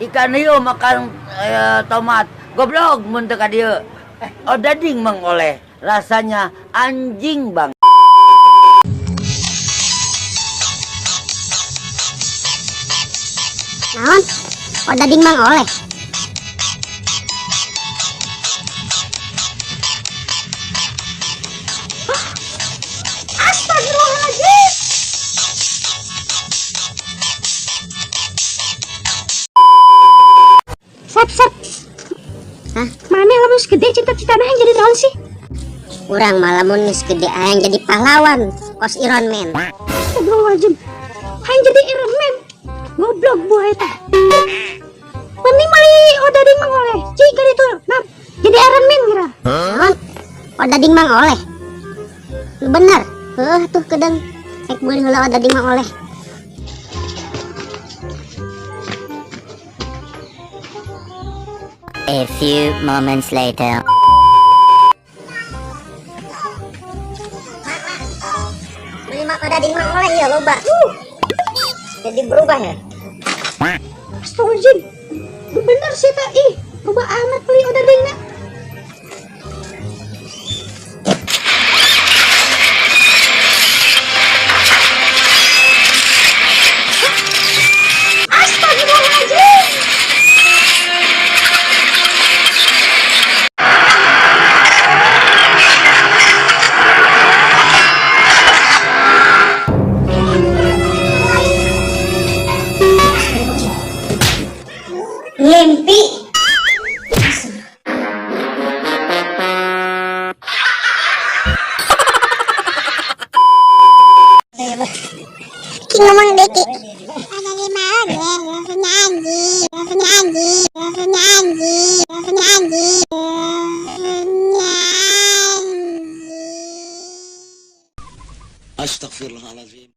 Ikan hiu makan tomat. Goblok mun teu ka dieu. Odading Mang Oleh, rasanya anjing bang. Naon? Odading Mang Oleh. Astagfirullahaladzim. Sep, sep. Hah? Maneh lamun geus gede cita-citana hayang jadi naon sih? Urang mah lamun geus gede hayang jadi pahlawan, kos Iron Man. Astagfirullahaladzim. Hayang jadi Iron Man. Goblok buah eta. Mending meuli odading Mang Oleh. Cik kali itu. Nah, jadi Iron Man kira. Naon? Odading Mang Oleh. Lu bener. Heuh tuh kedeng. Rek meuli heula odading Mang Oleh. A few moments later. Beli mak odading Mang Oleh ya loba. Jadi berubah ya? Astagfirullahaladzim. Lu bener sih tak? Ih, loba amat beli odadingna. Astagfirullahaladzim. Ngimpi. Ki ngomong deh Ki. Ada lima oke, rasanya anjing, rasanya anjing, rasanya anjing, rasanya anjing, rasanya anjing. Astagfirullahaladzim.